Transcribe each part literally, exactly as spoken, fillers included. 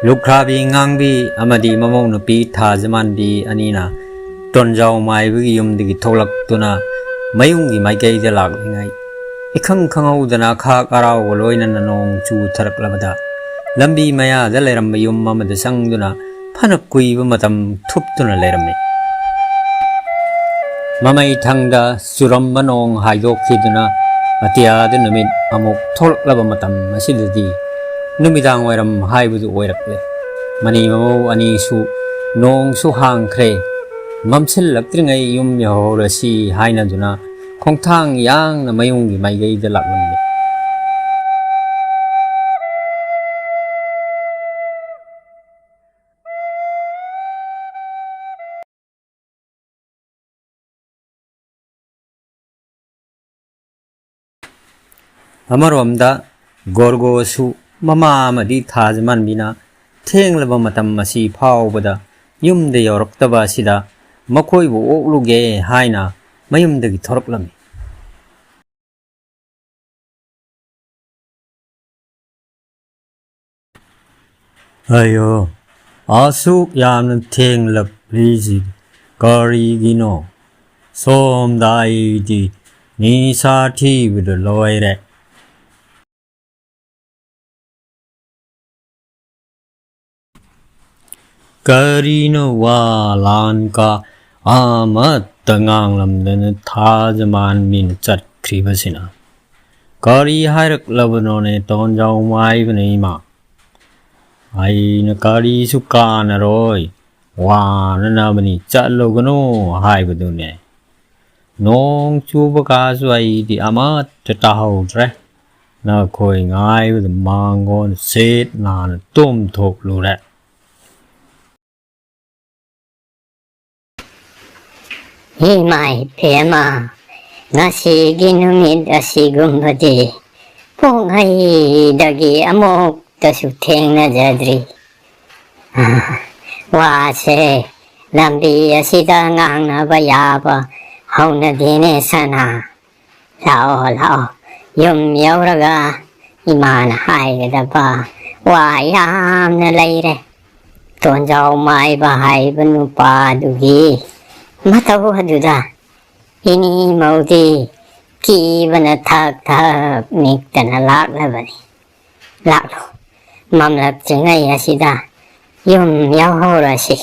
ꯂꯨꯈ꯭ꯔꯥꯕꯤ ꯉꯥꯡꯕꯤ ꯑꯃꯗꯤ ꯃꯃꯧ ꯅꯨꯄꯤ ꯊꯥꯖꯃꯥꯟꯕꯤ ꯑꯅꯤꯅ ꯇꯣꯟꯖꯥꯎ ꯃꯥꯏꯕꯒꯤ ꯌꯨꯝꯗꯒꯤ ꯊꯣꯛꯂꯛꯇꯨꯅ ꯃꯌꯨꯝꯒꯤ ꯃꯥꯏꯀꯩꯗ ꯂꯥꯛꯂꯤꯉꯩ, ꯏꯈꯪ ꯈꯪꯍꯧꯗꯅ ꯈꯥꯛ ꯑꯔꯥꯎꯒ ꯂꯣꯏꯅꯅ ꯅꯣꯡ ꯆꯨꯊꯔꯛꯂꯕꯗ, ꯂꯝꯕꯤ ꯃꯌꯥꯗ ꯂꯩꯔꯝꯕ ꯌꯨꯝ ꯑꯃꯗ ꯆꯪꯗꯨꯅ ꯐꯅ ꯀꯨꯏꯕ ꯃꯇꯝ ꯊꯨꯞꯇꯨꯅ ꯂꯩꯔꯝꯃꯤ꯫ ꯃꯃꯩ ꯊꯪꯗ ꯆꯨꯔꯝꯕ ꯅꯣꯡ ꯍꯥꯏꯗꯣꯛꯈꯤꯗꯨꯅ ꯑꯇꯤꯌꯥꯗ ꯅꯨꯃꯤꯠ ꯑꯃꯨꯛ ꯊꯣꯛꯂꯛꯂꯕ ꯃꯇꯝ ꯑꯁꯤꯗꯗꯤ ꯅꯨꯃꯤꯗꯥꯡ ꯋꯥꯏꯔꯝ ꯍꯥꯏꯕꯗꯨ ꯑꯣꯏꯔꯛꯂꯦ꯫ ꯃꯅꯤ ꯃꯃꯧ ꯑꯅꯤꯁꯨ ꯅꯣꯡꯁꯨ ꯍꯥꯡꯈ꯭ꯔꯦ, ꯃꯝꯁꯤꯜꯂꯛꯇ꯭ꯔꯤꯉꯩ ꯌꯨꯝ ꯌꯧꯍꯧꯔꯁꯤ ꯍꯥꯏꯅꯗꯨꯅ ꯈꯣꯡꯊꯥꯡ ꯌꯥꯡꯅ ꯃꯌꯨꯝꯒꯤ ꯃꯥꯏꯀꯩꯗ ꯂꯥꯛꯂꯝꯃꯤ꯫ ꯑꯃꯔꯣꯝꯗ ꯒꯣꯔꯒꯣꯁꯨ ꯃꯃꯥ ꯑꯃꯗꯤ ꯊꯥꯖꯃꯥꯟꯕꯤꯅ ꯊꯦꯡꯂꯕ ꯃꯇꯝ ꯑꯁꯤ ꯐꯥꯎꯕꯗ ꯌꯨꯝꯗ ꯌꯧꯔꯛꯇꯕ ꯑꯁꯤꯗ ꯃꯈꯣꯏꯕꯨ ꯑꯣꯛꯂꯨꯒꯦ ꯍꯥꯏꯅ ꯃꯌꯨꯝꯗꯒꯤ ꯊꯣꯔꯛꯂꯝꯃꯤ꯫ ꯑꯌꯣ, ꯑꯁꯨꯛ ꯌꯥꯝꯅ ꯊꯦꯡꯂꯛꯂꯤꯁꯤ ꯀꯔꯤꯒꯤꯅꯣ? ꯁꯣꯝꯗ ꯑꯩꯗꯤ ꯅꯤꯁꯥ ꯊꯤꯕꯗ ꯂꯣꯏꯔꯦ꯫ ꯀꯔꯤꯅꯣ ꯋꯥ ꯂꯥꯟ ꯀꯥ ꯑꯃꯠꯇ ꯉꯥꯡꯂꯝꯗꯅ ꯊꯥꯖꯃꯥꯟꯕꯤꯅ ꯆꯠꯈ꯭ꯔꯤꯕꯁꯤꯅ? ꯀꯔꯤ ꯍꯥꯏꯔꯛꯂꯕꯅꯣꯅꯦ ꯇꯣꯟꯖꯥꯎ ꯃꯥꯏꯕꯅ ꯏꯃꯥ? ꯑꯩꯅ ꯀꯔꯤꯁꯨ ꯀꯥꯟꯅꯔꯣꯏ, ꯋꯥꯅꯅꯕꯅꯤ, ꯆꯠꯂꯨꯒꯅꯨ ꯍꯥꯏꯕꯗꯨꯅꯦ꯫ ꯅꯣꯡ ꯆꯨꯕ ꯀꯥꯁꯨ ꯑꯩꯗꯤ ꯑꯃꯠꯇ ꯇꯥꯍꯧꯗ꯭ꯔꯦ꯫ ꯅꯈꯣꯏ ꯉꯥꯏꯕꯗ ꯃꯥꯡꯒꯣꯟ ꯁꯤꯠ ꯅꯥꯟꯅ ꯇꯨꯝꯊꯣꯛꯂꯨꯔꯦ꯫ ꯏꯃꯥꯏ ꯄꯦꯝꯃ, ꯉꯁꯤꯒꯤ ꯅꯨꯃꯤꯠ ꯑꯁꯤꯒꯨꯝꯕꯗꯤ ꯄꯣꯛꯉꯩꯗꯒꯤ ꯑꯃꯨꯛꯇꯁꯨ ꯊꯦꯡꯅꯖꯗ꯭ꯔꯤ꯫ ꯋꯥꯁꯦ ꯂꯝꯕꯤ ꯑꯁꯤꯗ ꯉꯥꯡꯅꯕ ꯌꯥꯕ ꯍꯧꯅꯗꯦꯅꯦ ꯁꯅꯥ꯫ ꯂꯥꯛꯑꯣ, ꯂꯥꯛꯑꯣ, ꯌꯨꯝ ꯌꯧꯔꯒ ꯏꯃꯥꯅ ꯍꯥꯏꯒꯗꯕ ꯋꯥ ꯌꯥꯝꯅ ꯂꯩꯔꯦ꯫ ꯇꯣꯟꯖꯥꯎ ꯃꯥꯏꯕ ꯍꯥꯏꯕ ꯅꯨꯄꯥꯗꯨꯒꯤ ꯃꯇꯧ ꯑꯗꯨꯗ ꯏꯅꯦ ꯃꯧꯗꯤ ꯀꯤꯕꯅ ꯊꯛ ꯊꯛ ꯅꯤꯛꯇꯅ ꯂꯥꯛꯂꯕꯅꯤ꯫ ꯂꯥꯛꯂꯣ, ꯃꯝꯂꯛꯇ꯭ꯔꯤꯉꯩ ꯑꯁꯤꯗ ꯌꯨꯝ ꯌꯧꯍꯧꯔꯁꯤ꯫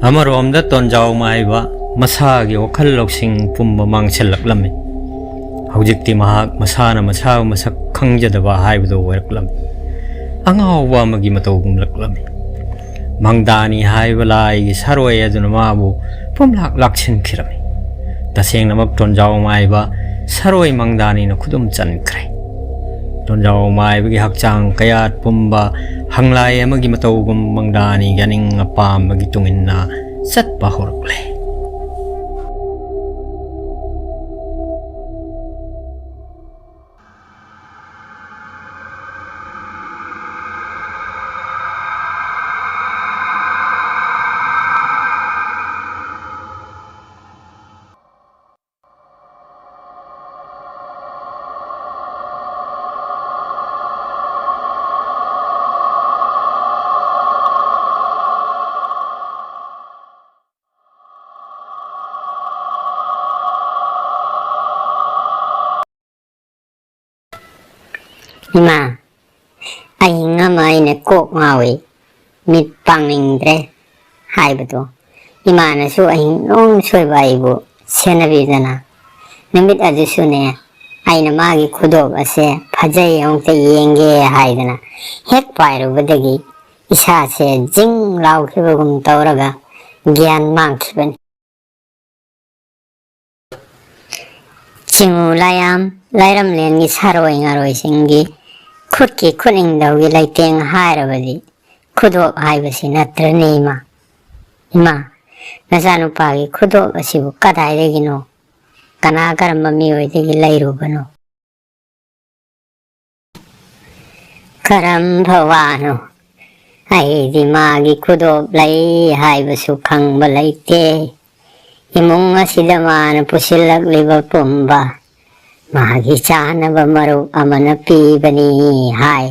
ꯑꯃꯔꯣꯝꯗ ꯇꯣꯟꯖꯥꯎ ꯃꯥꯏꯕ ꯃꯁꯥꯒꯤ ꯋꯥꯈꯜ ꯂꯧꯁꯤꯡ ꯄꯨꯝꯕ ꯃꯥꯡꯁꯤꯜꯂꯛꯂꯝꯃꯤ꯫ ꯍꯧꯖꯤꯛꯇꯤ ꯃꯍꯥꯛ ꯃꯁꯥꯅ ꯃꯁꯥꯕꯨ ꯃꯁꯛ ꯈꯪꯖꯗꯕ ꯍꯥꯏꯕꯗꯨ ꯑꯣꯏꯔꯛꯂꯝꯃꯤ꯫ ꯑꯉꯥꯎꯕ ꯑꯃꯒꯤ ꯃꯇꯧ ꯒꯨꯝꯂꯛꯂꯝꯃꯤ꯫ ꯃꯪꯗꯥꯅꯤ ꯍꯥꯏꯕ ꯂꯥꯏꯒꯤ ꯁꯥꯔꯣꯏ ꯑꯗꯨꯅ ꯃꯥꯕꯨ ꯄꯨꯝꯂꯥꯛ ꯂꯥꯛꯁꯤꯟꯈꯤꯔꯝꯃꯤ꯫ ꯇꯁꯦꯡꯅꯃꯛ ꯇꯣꯟꯖꯥꯎ ꯃꯥꯏꯕ ꯁꯥꯔꯣꯏ ꯃꯪꯗꯥꯅꯤꯅ ꯈꯨꯗꯨꯝ ꯆꯟꯈ꯭ꯔꯦ꯫ ꯇꯣꯟꯖꯥꯎ ꯃꯥꯏꯕꯒꯤ ꯍꯛꯆꯥꯡ ꯀꯌꯥꯠ ꯄꯨꯝꯕ ꯍꯪꯂꯥꯏ ꯑꯃꯒꯤ ꯃꯇꯧꯒꯨꯝ ꯃꯪꯗꯥꯅꯤꯒꯤ ꯑꯅꯤꯡ ꯑꯄꯥꯝꯕꯒꯤ ꯇꯨꯡꯏꯟꯅ ꯆꯠꯄ ꯍꯧꯔꯛꯂꯦ꯫ ꯏꯃꯥ, ꯑꯍꯤꯡ ꯑꯃ ꯑꯩꯅ ꯀꯣꯛ ꯉꯥꯎꯏ, ꯃꯤꯠ ꯄꯥꯡꯅꯤꯡꯗ꯭ꯔꯦ ꯍꯥꯏꯕꯗꯣ, ꯏꯃꯥꯅꯁꯨ ꯑꯍꯤꯡ ꯅꯣꯡ ꯁꯣꯏꯕ ꯑꯩꯕꯨ ꯁꯦꯟꯅꯕꯤꯗꯅ, ꯅꯨꯃꯤꯠ ꯑꯗꯨꯁꯨꯅꯦ, ꯑꯩꯅ ꯃꯥꯒꯤ ꯈꯨꯗꯣꯞ ꯑꯁꯦ ꯐꯖꯩ, ꯑꯃꯨꯛꯇ ꯌꯦꯡꯒꯦ ꯍꯥꯏꯗꯅ ꯍꯦꯛ ꯄꯥꯏꯔꯨꯕꯗꯒꯤ ꯏꯁꯥꯁꯦ ꯖꯤꯡ ꯂꯥꯎꯈꯤꯕꯒꯨꯝ ꯇꯧꯔꯒ ꯒ꯭ꯌꯥꯟ ꯃꯥꯡꯈꯤꯕꯅꯤ꯫ ꯆꯤꯉꯨ ꯂꯥꯏꯌꯥꯝ, ꯂꯥꯏꯔꯝꯂꯦꯟꯒꯤ ꯁꯥꯔꯣꯏ ꯉꯥꯔꯣꯏꯁꯤꯡꯒꯤ ꯈꯨꯠꯀꯤ ꯈꯨꯠꯅꯤꯡꯊꯧꯒꯤ ꯂꯩꯇꯦꯡ ꯍꯥꯏꯔꯕꯗꯤ ꯈꯨꯗꯣꯞ ꯍꯥꯏꯕꯁꯤ ꯅꯠꯇ꯭ꯔꯅꯦ ꯏꯃꯥ? "ꯏꯃꯥ, ꯅꯆꯥꯅꯨꯄꯥꯒꯤ ꯈꯨꯗꯣꯞ ꯑꯁꯤꯕꯨ ꯀꯗꯥꯏꯗꯒꯤꯅꯣ? ꯀꯅꯥ ꯀꯔꯝꯕ ꯃꯤꯑꯣꯏꯗꯒꯤ ꯂꯩꯔꯨꯕꯅꯣ?" "ꯀꯔꯝꯕ ꯋꯥꯅꯣ? ꯑꯩꯗꯤ ꯃꯥꯒꯤ ꯈꯨꯗꯣꯞ ꯂꯩ ꯍꯥꯏꯕꯁꯨ ꯈꯪꯕ ꯂꯩꯇꯦ꯫ ꯏꯃꯨꯡ ꯑꯁꯤꯗ ꯃꯥꯅ ꯄꯨꯁꯤꯜꯂꯛꯂꯤꯕ ꯄꯨꯝꯕ ꯃꯥꯒꯤ ꯆꯥꯅꯕ ꯃꯔꯨꯞ ꯑꯃꯅ ꯄꯤꯕꯅꯤ" ꯍꯥꯏ꯫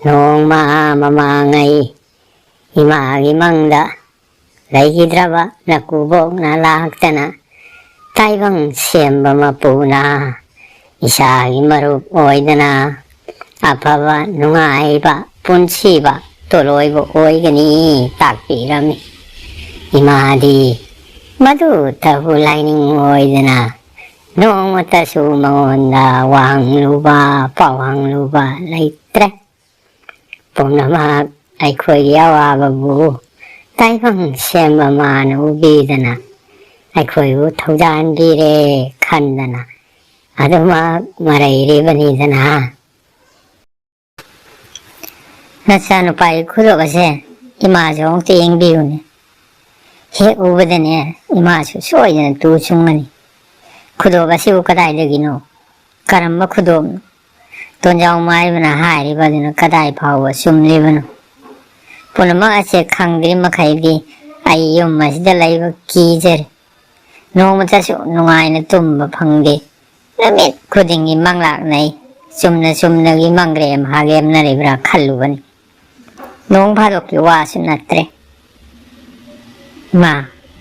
ꯅꯣꯡꯃ ꯃꯃꯥꯡꯉꯩ ꯏꯃꯥꯒꯤ ꯃꯪꯗ ꯂꯩꯈꯤꯗ꯭ꯔꯕ ꯅꯀꯨꯕꯣꯛꯅ ꯂꯥꯛꯇꯅ, "ꯇꯥꯏꯕꯪ ꯁꯦꯝꯕ ꯃꯄꯨꯅ ꯏꯁꯥꯒꯤ ꯃꯔꯨꯞ ꯑꯣꯏꯗꯅ ꯑꯐꯕ ꯅꯨꯡꯉꯥꯏꯕ ꯄꯨꯟꯁꯤꯕ ꯇꯣꯂꯣꯏꯕ ꯑꯣꯏꯒꯅꯤ" ꯇꯥꯛꯄꯤꯔꯝꯃꯤ꯫ ꯏꯃꯥꯗꯤ ꯃꯗꯨꯇꯕꯨ ꯂꯥꯏꯅꯤꯡ ꯑꯣꯏꯗꯅ ꯅꯣꯡꯃꯇꯁꯨ ꯃꯉꯣꯟꯗ ꯋꯥ ꯍꯪꯂꯨꯕ, ꯄꯥꯎ ꯍꯪꯂꯨꯕ ꯂꯩꯇ꯭ꯔꯦ꯫ ꯄꯨꯝꯅꯃꯛ ꯑꯩꯈꯣꯏꯒꯤ ꯑꯋꯥꯕꯕꯨ ꯇꯥꯏꯕꯪ ꯁꯦꯝꯕ ꯃꯥꯅ ꯎꯕꯤꯗꯅ ꯑꯩꯈꯣꯏꯕꯨ ꯊꯧꯖꯥꯟꯕꯤꯔꯦ ꯈꯟꯗꯅ ꯑꯗꯨꯃꯛ ꯃꯔꯩꯔꯤꯕꯅꯤꯗꯅ꯫ ꯅꯆꯥꯅꯨꯄꯥꯒꯤ ꯈꯨꯗꯣꯞ ꯑꯁꯦ ꯏꯃꯥꯁꯨ ꯑꯃꯨꯛꯇ ꯌꯦꯡꯕꯤꯌꯨꯅꯦ꯫ ꯍꯦꯛ ꯎꯕꯗꯅꯦ ꯏꯃꯥꯁꯨ ꯁꯣꯏꯗꯅ ꯇꯨ ꯆꯨꯡꯒꯅꯤ꯫ ꯈꯨꯗꯣꯞ ꯑꯁꯤꯕꯨ ꯀꯗꯥꯏꯗꯒꯤꯅꯣ? ꯀꯔꯝꯕ ꯈꯨꯗꯣꯞꯅꯣ? ꯇꯣꯟꯖꯥꯎ ꯃꯥꯏꯕꯅ ꯍꯥꯏꯔꯤꯕ ꯑꯗꯨꯅ ꯀꯗꯥꯏ ꯐꯥꯎꯕ ꯆꯨꯝꯂꯤꯕꯅꯣ? ꯄꯨꯝꯅꯃꯛ ꯑꯁꯦ ꯈꯪꯗ꯭ꯔꯤ ꯃꯈꯩꯗꯤ ꯑꯩ ꯌꯨꯝ ꯑꯁꯤꯗ ꯂꯩꯕ ꯀꯤꯖꯔꯦ꯫ ꯅꯣꯡꯃꯇꯁꯨ ꯅꯨꯡꯉꯥꯏꯅ ꯇꯨꯝꯕ ꯐꯪꯗꯦ꯫ ꯅꯨꯃꯤꯠ ꯈꯨꯗꯤꯡꯒꯤ ꯃꯪꯂꯥꯛꯅꯩ꯫ ꯆꯨꯝꯅ ꯆꯨꯝꯅꯒꯤ ꯃꯪꯒ꯭ꯔꯦꯝ ꯍꯥꯒꯦꯝꯅꯔꯤꯕ꯭ꯔꯥ ꯈꯜꯂꯨꯕꯅꯤ꯫ ꯅꯣꯡ ꯐꯥꯗꯣꯛꯀꯤ ꯋꯥꯁꯨ ꯅꯠꯇ꯭ꯔꯦ꯫ ꯏꯃꯥ,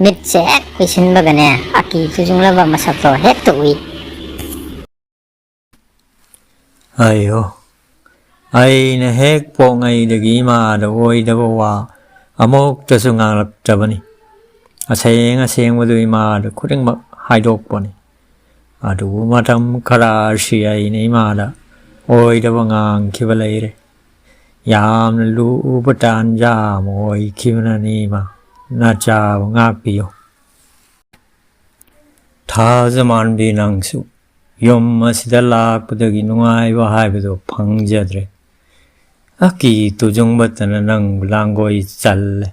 ꯃꯤꯠꯁꯦ ꯍꯦꯛ ꯀꯨꯏꯁꯤꯟꯕꯒꯅꯦ, ꯑꯀꯤ ꯇꯨꯖꯨꯡꯂꯕ ꯃꯁꯛꯇꯣ ꯍꯦꯛꯇ ꯎꯏ꯫ ꯑꯩꯍꯣ, ꯑꯩꯅ ꯍꯦꯛ ꯄꯣꯛꯉꯩꯗꯒꯤ ꯏꯃꯥꯗ ꯑꯣꯏꯗꯕ ꯋꯥ ꯑꯃꯨꯛꯇꯁꯨ ꯉꯥꯡꯂꯛꯇꯕꯅꯤ꯫ ꯑꯁꯦꯡ ꯑꯁꯦꯡꯕꯗꯨ ꯏꯃꯥꯗ ꯈꯨꯗꯤꯡꯃꯛ ꯍꯥꯏꯗꯣꯛꯄꯅꯤ꯫ ꯑꯗꯨꯕꯨ ꯃꯇꯝ ꯈꯔ ꯑꯁꯤ ꯑꯩꯅ ꯏꯃꯥꯗ ꯑꯣꯏꯗꯕ ꯉꯥꯡꯈꯤꯕ ꯂꯩꯔꯦ꯫ ꯌꯥꯝꯅ ꯂꯨꯕ ꯇꯥꯟꯖꯥ ꯑꯃ ꯑꯣꯏꯈꯤꯕꯅꯅꯤ ꯏꯃꯥ꯫ ꯅꯆꯥꯕꯨ ꯉꯥꯛꯄꯤꯌꯨ꯫ ꯊꯥꯖꯃꯥꯟꯕꯤ, ꯅꯪꯁꯨ ꯌꯨꯝ ꯑꯁꯤꯗ ꯂꯥꯛꯄꯗꯒꯤ ꯅꯨꯡꯉꯥꯏꯕ ꯍꯥꯏꯕꯗꯨ ꯐꯪꯖꯗ꯭ꯔꯦ꯫ ꯑꯀꯤ ꯇꯨꯖꯨꯡꯕꯇꯅ ꯅꯪꯕꯨ ꯂꯥꯡꯒꯣꯏ ꯆꯜꯂꯦ꯫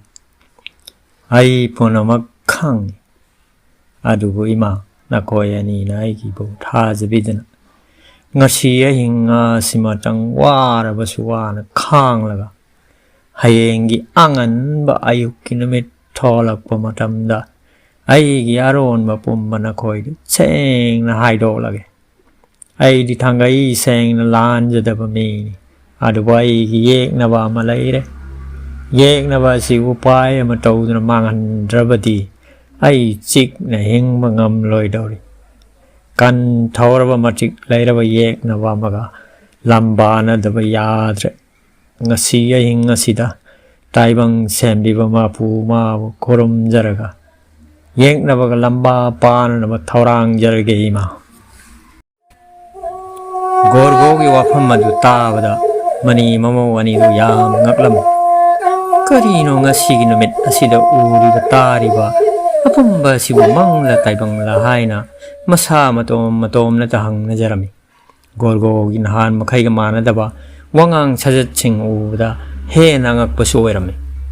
ꯑꯩ ꯄꯨꯝꯅꯃꯛ ꯈꯪꯏ꯫ ꯑꯗꯨꯕꯨ ꯏꯃꯥ, ꯅꯈꯣꯏ ꯑꯅꯤꯅ ꯑꯩꯒꯤꯕꯨ ꯊꯥꯖꯕꯤꯗꯅ ꯉꯁꯤ ꯑꯍꯤꯡ ꯑꯁꯤꯃꯇꯪ ꯋꯥꯔꯕꯁꯨ ꯋꯥꯅ ꯈꯥꯡꯂꯒ ꯍꯌꯦꯡꯒꯤ ꯑꯉꯟꯕ ꯑꯌꯨꯛꯀꯤ ꯅꯨꯃꯤꯠ ꯊꯣꯛꯂꯛꯄ ꯃꯇꯝꯗ ꯑꯩꯒꯤ ꯑꯔꯣꯟꯕ ꯄꯨꯝꯕ ꯅꯈꯣꯏꯗ ꯁꯦꯡꯅ ꯍꯥꯏꯗꯣꯛꯂꯒꯦ꯫ ꯑꯩꯗꯤ ꯊꯥꯡꯒꯩ ꯁꯦꯡꯅ ꯂꯥꯟꯖꯗꯕ ꯃꯤꯅꯤ꯫ ꯑꯗꯨꯕꯨ ꯑꯩꯒꯤ ꯌꯦꯛꯅꯕ ꯑꯃ ꯂꯩꯔꯦ꯫ ꯌꯦꯛꯅꯕ ꯑꯁꯤ ꯎꯄꯥꯏ ꯑꯃ ꯇꯧꯗꯨꯅ ꯃꯥꯡꯍꯟꯗ꯭ꯔꯕꯗꯤ ꯑꯩ ꯆꯤꯛꯅ ꯍꯤꯡꯕ ꯉꯝꯂꯣꯏꯗꯧꯔꯤ꯫ ꯀꯟ ꯊꯧꯔꯕ ꯃꯇꯤꯛ ꯂꯩꯔꯕ ꯌꯦꯛꯅꯕ ꯑꯃꯒ ꯂꯝꯕꯥꯅꯗꯕ ꯌꯥꯗ꯭ꯔꯦ꯫ ꯉꯁꯤ ꯑꯍꯤꯡ ꯑꯁꯤꯗ ꯇꯥꯏꯕꯪ ꯁꯦꯝꯕꯤꯕ ꯃꯄꯨ ꯃꯥꯕꯨ ꯈꯨꯔꯨꯝꯖꯔꯒ ꯌꯦꯛꯅꯕꯒ ꯂꯝꯕꯥ ꯄꯥꯅꯅꯕ ꯊꯧꯔꯥꯡꯖꯔꯒꯦ ꯏꯃꯥ꯫ ꯒꯣꯔꯒꯣꯒꯤ ꯋꯥꯐꯝ ꯑꯗꯨ ꯇꯥꯕꯗ ꯃꯅꯤ ꯃꯃꯧ ꯑꯅꯤꯗꯨ ꯌꯥꯝ ꯉꯛꯂꯝꯃꯤ꯫ ꯀꯔꯤꯅꯣ ꯉꯁꯤꯒꯤ ꯅꯨꯃꯤꯠ ꯑꯁꯤꯗ ꯎꯔꯤꯕ ꯇꯥꯔꯤꯕ ꯑꯄꯨꯝꯕ ꯑꯁꯤꯕꯨ ꯃꯪꯂꯥ ꯇꯥꯏꯕꯪꯂꯥ ꯍꯥꯏꯅ ꯃꯁꯥ ꯃꯇꯣꯝ ꯃꯇꯣꯝꯅꯇ ꯍꯪꯅꯖꯔꯝꯃꯤ꯫ ꯒꯣꯔꯒꯣꯒꯤ ꯅꯍꯥꯟ ꯃꯈꯩꯒ ꯃꯥꯟꯅꯗꯕ ꯋꯥꯉꯥꯡ ꯁꯥꯖꯠꯁꯤꯡ ꯎꯕꯗ ꯍꯦꯟꯅ ꯑꯉꯛꯄꯁꯨ ꯑꯣꯏꯔꯝꯃꯤ꯫